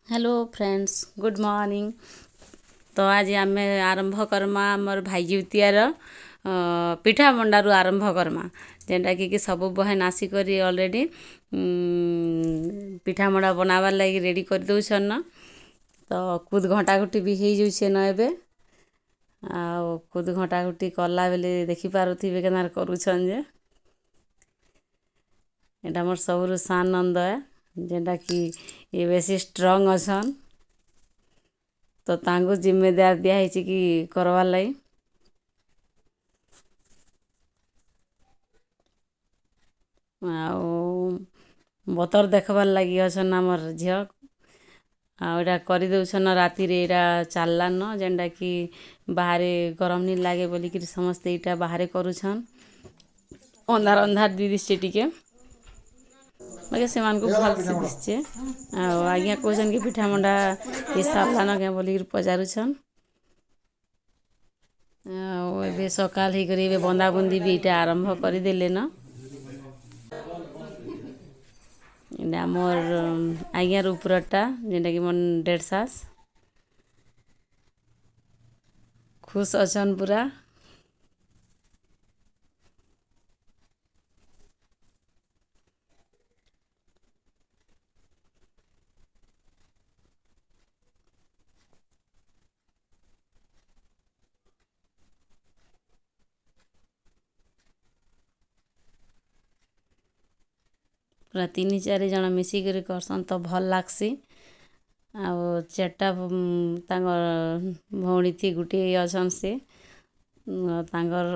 Hello friends, good morning. ତ ଆଜି ଆମେ ଆରମ୍ଭ କର୍ମା ଆମର୍ ଭାଇ ଜିଉତିଆର ପିଠା ମଣ୍ଡାରୁ ଆରମ୍ଭ କର୍ମା, ଯେନ୍ଟାକି କି ସବୁ ବହେନ୍ ଆସିକରି ଅଲରେଡ଼ି ପିଠା ମଣ୍ଡା ବନାବାର୍ ଲାଗି ରେଡ଼ି କରିଦଉଛନ୍ ନ। ତ କୁଦ୍ ଘଣ୍ଟା ଘୁଟି ବି ହେଇଯାଉଛେ ନ ଏବେ। ଆଉ କୁଦ୍ ଘଣ୍ଟା ଘୁଟି କଲା ବେଲେ ଦେଖିପାରୁଥିବେ କେନ୍ତା କରୁଛନ୍ ଯେ। ଏଇଟା ମୋର୍ ସବୁରୁ ସାନ୍ ନନ୍ଦ ଏ, ଯେନ୍ଟାକି ଏ ବେଶୀ ଷ୍ଟ୍ରଙ୍ଗ ଅଛନ୍, ତ ତାଙ୍କୁ ଜିମ୍ମେଦାର ଦିଆହେଇଛି କି କରବାର୍ ଲାଗି। ଆଉ ବତର୍ ଦେଖବାର୍ ଲାଗି ଅଛନ୍ ଆମର୍ ଝିଅ। ଆଉ ଏଇଟା କରିଦଉଛନ୍ ରାତିରେ, ଏଇଟା ଚାଲ୍ଲାନ, ଯେନ୍ଟାକି ବାହାରେ ଗରମ ନି ଲାଗେ ବୋଲିକିରି ସମସ୍ତେ ଏଇଟା ବାହାରେ କରୁଛନ୍। ଅନ୍ଧାର ଅନ୍ଧାର ଦି ଦିଶছে ଟିକେ, ବାକି ସେମାନଙ୍କୁ ଭଲ୍ସେ ଦିଶছে। ଆଉ ଆଜ୍ଞା କହୁଛନ୍ କି ପିଠା ମଣ୍ଡା ସାରିଲାନ କେଁ ବୋଲିକିରି ପଚାରୁଛନ୍। ଆଉ ଏବେ ସକାଳ ହେଇକରି ଏବେ ବନ୍ଦାବୁନ୍ଦି ବି ଏଇଟା ଆରମ୍ଭ କରିଦେଲେନ। ଏଇଟା ଆମର୍ ଆଜ୍ଞାର ଉପରଟା, ଯେନ୍ଟାକି ମୋର୍ ଦେଢ଼ ଶାଶ ଖୁସ୍ ଅଛନ୍ ପୁରା। ପୁରା ତିନି ଚାରି ଜଣ ମିଶିକରି କରସନ୍ ତ ଭଲ୍ ଲାଗ୍ସି। ଆଉ ଚାରିଟା ତାଙ୍କର୍ ଭଉଣୀ ଥି ଗୁଟେ ଅଛନ୍, ସେ ତାଙ୍କର୍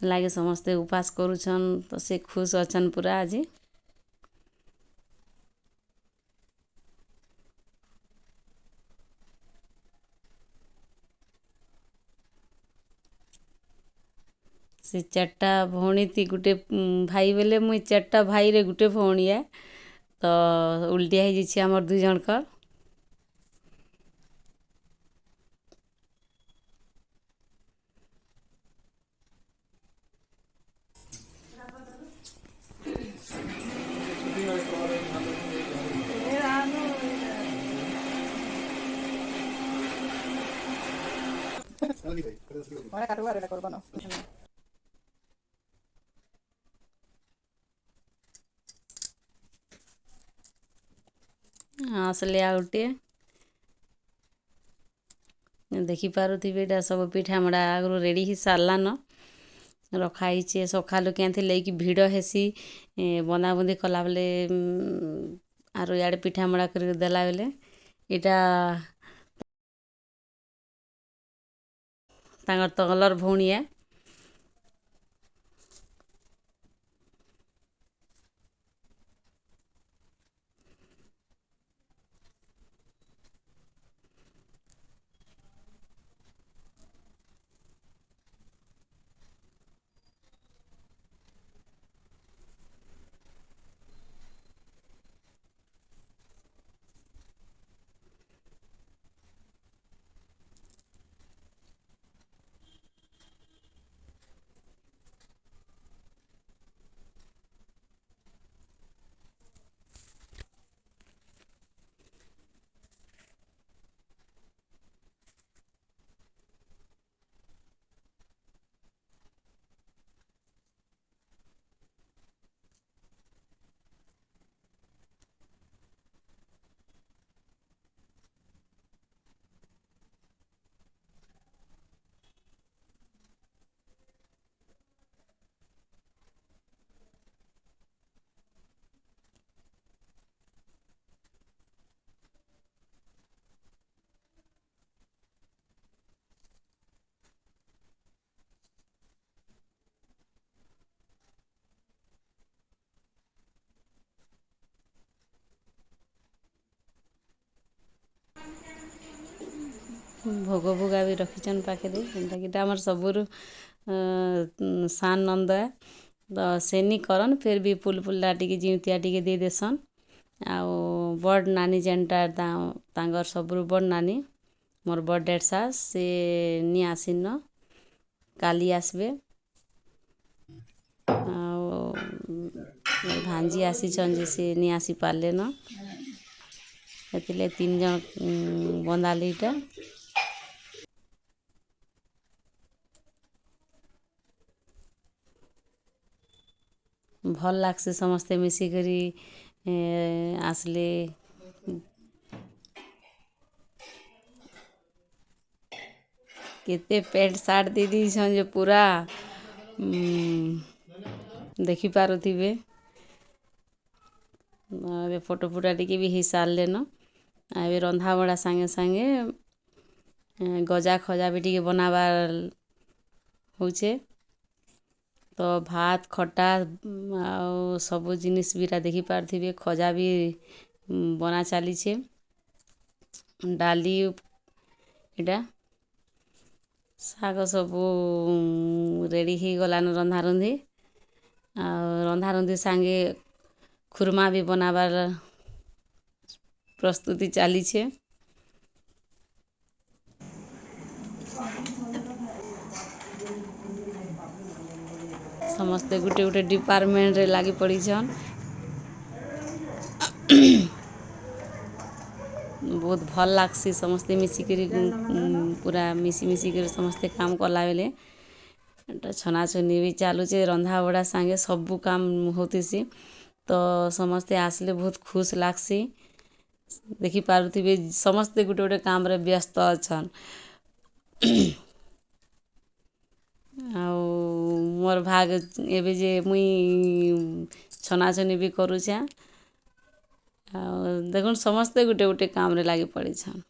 ଲାଗି ସମସ୍ତେ ଉପାସ କରୁଛନ୍, ତ ସେ ଖୁସ୍ ଅଛନ୍ ପୁରା ଆଜି। ସେ ଚାରିଟା ଭଉଣୀ ଥି ଗୁଟେ ଭାଇ ବେଲେ ମୁଇଁ ଚାରିଟା ଭାଇରେ ଗୁଟେ ଭଉଣୀ ଏ, ତ ଉଲ୍ଟିଆ ହେଇଯାଇଛି ଆମର୍ ଦୁଇ ଜଣଙ୍କର। ଆସିଲେ ଆଉ ଗୋଟିଏ ଦେଖିପାରୁଥିବେ, ଏଇଟା ସବୁ ପିଠା ମଣ୍ଡା ଆଗରୁ ରେଡ଼ି ହେଇ ସାରିଲାନ, ରଖା ହେଇଛେ ସକାଳୁ। କେଁଥି ଲାଗି ଭିଡ଼ ହେସି ବନ୍ଦାବୁନ୍ଦି କଲାବେଲେ ଆରୁ ଇଆଡ଼େ ପିଠା ମଣ୍ଡା କରିକି ଦେଲା ବେଲେ। ଏଇଟା ତାଙ୍କର ତଲର୍ ଭଉଣୀ ଏ। ଭୋଗ ଭୁଗା ବି ରଖିଛନ୍ ପାଖରେ, ଯେନ୍ଟାକି ଏଇଟା ଆମର୍ ସବୁରୁ ସାନ୍ ନନ୍ଦ ଏ, ତ ସେ ନି କରନ୍, ଫେର୍ ବି ଫୁଲ୍ ଫୁଲା ଟିକେ ଜିଉଁତିଆ ଟିକେ ଦେଇ ଦେସନ୍। ଆଉ ବଡ଼୍ ନାନୀ ଯେନ୍ଟା ତାଙ୍କର୍ ସବୁରୁ ବଡ଼୍ ନାନୀ, ମୋର୍ ବଡ଼୍ ଦେଢ଼ ଶାଶ, ସେ ନି ଆସିନ, କାଲି ଆସ୍ବେ। ଆଉ ଭାଞ୍ଜି ଆସିଛନ୍ ଯେ ସେ ନି ଆସି ପାରିଲେନ। ହେଥିର୍ଲାଗି 3 ଜଣ ବନ୍ଦାଲି ଇଟା। ଭଲ୍ ଲାଗ୍ସି ସମସ୍ତେ ମିଶିକରି ଆସ୍ଲେ। କେତେ ପ୍ୟାଣ୍ଟ ସାର୍ଟ ଦେଇ ଦେଇଛନ୍ ଯେ ପୁରା ଦେଖିପାରୁଥିବେ। ଏବେ ଫଟୋ ଫୁଟା ଟିକେ ବି ହେଇ ସାରିଲେନ। ଆଉ ଏବେ ରନ୍ଧାବଢ଼ା ସାଙ୍ଗେ ସାଙ୍ଗେ ଗଜା ଖଜା ବି ଟିକେ ବନାବାର୍ ହଉଛେ। ତ ଭାତ୍, ଖଟା ଆଉ ସବୁ ଜିନିଷ୍ ବି ଇଟା ଦେଖିପାରୁଥିବେ। ଖଜା ବି ବନା ଚାଲିଛେ। ଡାଲି ଏଇଟା ଶାଗ ସବୁ ରେଡ଼ି ହେଇଗଲାନ ରନ୍ଧାରୁନ୍ଧି। ଆଉ ରନ୍ଧାରୁନ୍ଧି ସାଙ୍ଗେ ଖୁର୍ମା ବି ବନାବାର୍ ପ୍ରସ୍ତୁତି ଚାଲିଛେ। ସମସ୍ତେ ଗୁଟେ ଗୁଟେ ଡିପାର୍ଟମେଣ୍ଟରେ ଲାଗି ପଡ଼ିଛନ୍। ବହୁତ ଭଲ୍ ଲାଗ୍ସି ସମସ୍ତେ ମିଶିକରି, ପୁରା ମିଶି ମିଶିକରି ସମସ୍ତେ କାମ୍ କଲା ବେଲେ। ଏଟା ଛନାଛନି ବି ଚାଲୁଛେ, ରନ୍ଧାବଢ଼ା ସାଙ୍ଗେ ସବୁ କାମ୍ ହଉଥିସି। ତ ସମସ୍ତେ ଆସିଲେ ବହୁତ ଖୁସ୍ ଲାଗ୍ସି। ଦେଖିପାରୁଥିବେ, ସମସ୍ତେ ଗୁଟେ ଗୁଟେ କାମ୍ରେ ବ୍ୟସ୍ତ ଅଛନ୍। ଆଉ ମୋର୍ ଭାଗ ଏବେ ଯେ ମୁଇଁ ଛନାଛନି ବି କରୁଛେଁ। ଆଉ ଦେଖୁନ୍, ସମସ୍ତେ ଗୁଟେ ଗୁଟେ କାମ୍ରେ ଲାଗି ପଡ଼ିଛନ୍।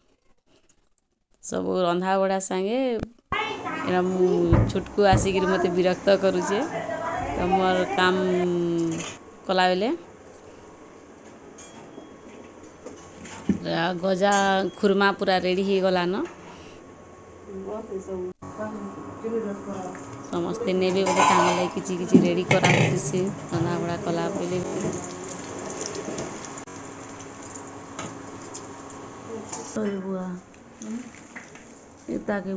ସବୁ ରନ୍ଧାବଢ଼ା ସାଙ୍ଗେ ଏଇଟା ମୁଁ ଛୁଟ୍କୁ ଆସିକିରି ମୋତେ ବିରକ୍ତ କରୁଛେ। ତ ମୋର୍ କାମ୍ କଲାବେଲେ ଗଜା ଖୁର୍ମା ପୁରା ରେଡ଼ି ହେଇଗଲାନ। ସମସ୍ତେ ନେବେ ବୋଲେ ତାଙ୍କର୍ ଲାଗି କିଛି କିଛି ରେଡ଼ି କରାହଉଥିସି ରନ୍ଧାବଢ଼ା କଲା ବେଲେ। ବୁଆ ତାକେ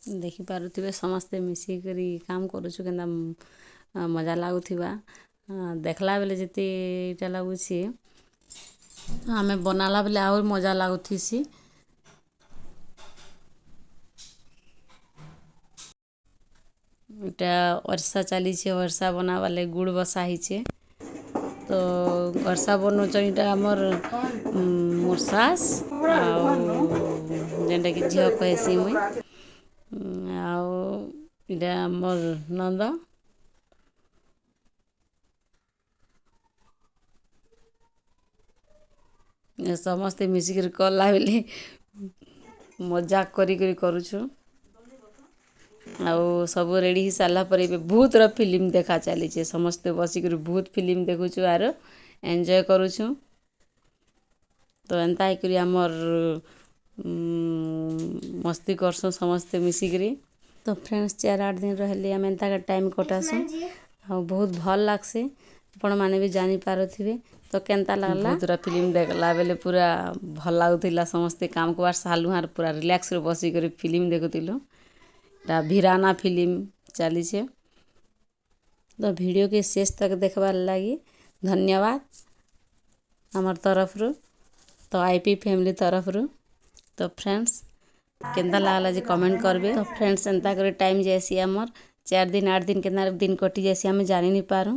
ଦେଖିପାରୁଥିବେ, ସମସ୍ତେ ମିଶିକରି କାମ୍ କରୁଛୁ, କେନ୍ତା ମଜା ଲାଗୁଥିବା। ଦେଖ୍ଲା ବେଲେ ଯେତେ ଇଟା ଲାଗୁଛେ, ଆମେ ବନାଲା ବେଲେ ଆହୁରି ମଜା ଲାଗୁଥିସି। ଇଟା ଅର୍ସା ଚାଲିଛେ। ଅର୍ସା ବନାବାର୍ ଲାଗି ଗୁଡ଼ ବସା ହେଇଛେ। ତ ଅର୍ସା ବନଉଛନ୍ ଇଟା ଆମର୍ ମୋର୍ ଶାଶ୍, ଆଉ ଯେନ୍ଟାକି ଝିଅ କହେସି ମୁଇଁ, ଆଉ ଇଟା ଆମର୍ ନନ୍ଦ। ସମସ୍ତେ ମିଶିକରି କଲା ବେଲେ ମଜାକ୍ କରି କରି କରୁଛୁଁ। ଆଉ ସବୁ ରେଡ଼ି ହେଇ ସାରିଲା ପରେ ଏବେ ଭୂତ୍ର ଫିଲ୍ମ ଦେଖା ଚାଲିଛେ। ସମସ୍ତେ ବସିକରି ଭୂତ୍ ଫିଲ୍ମ ଦେଖୁଛୁ ଆରୁ ଏନ୍ଜୟ କରୁଛୁଁ। ତ ଏନ୍ତା ହେଇକରି ଆମର୍ ମସ୍ତି କର୍ସୁଁ ସମସ୍ତେ ମିଶିକିରି। ତ ଫ୍ରେଣ୍ଡସ୍, 4-8 ଦିନ ରହିଲେ ଆମେ ଏନ୍ତା ଟାଇମ୍ କଟାସୁଁ ଆଉ ବହୁତ ଭଲ୍ ଲାଗ୍ସି। ଆପଣମାନେ ବି ଜାଣିପାରୁଥିବେ। ତ କେନ୍ତା ଲାଗ୍ଲା? ଭୂତ୍ର ଫିଲ୍ମ ଦେଖ୍ଲା ବେଲେ ପୁରା ଭଲ୍ ଲାଗୁଥିଲା। ସମସ୍ତେ କାମ୍ କବାର୍ ସାର୍ଲୁ ଆର୍ ପୁରା ରିଲାକ୍ସରେ ବସିକରି ଫିଲ୍ମ ଦେଖୁଥିଲୁ। ଏଟା ଭିରାନା ଫିଲ୍ମ ଚାଲିଛେ। ତ ଭିଡ଼ିଓକେ ଶେଷ ତକ୍ ଦେଖ୍ବାର୍ ଲାଗି ଧନ୍ୟବାଦ ଆମର୍ ତରଫରୁ, ତ ଆଇପି ଫ୍ୟାମିଲି ତରଫରୁ। ତ ଫ୍ରେଣ୍ଡସ୍, କେନ୍ତା ଲାଗ୍ଲା ଯେ କମେଣ୍ଟ କରବେ। ତ ଫ୍ରେଣ୍ଡସ୍, ଏନ୍ତା କରି ଟାଇମ୍ ଯାଏସି ଆମର୍। 4 ଦିନ, 8 ଦିନ, କେନ୍ତା ଦିନ କଟି ଯାଏସି, ଆମେ ଜାଣି ନି ପାରୁ।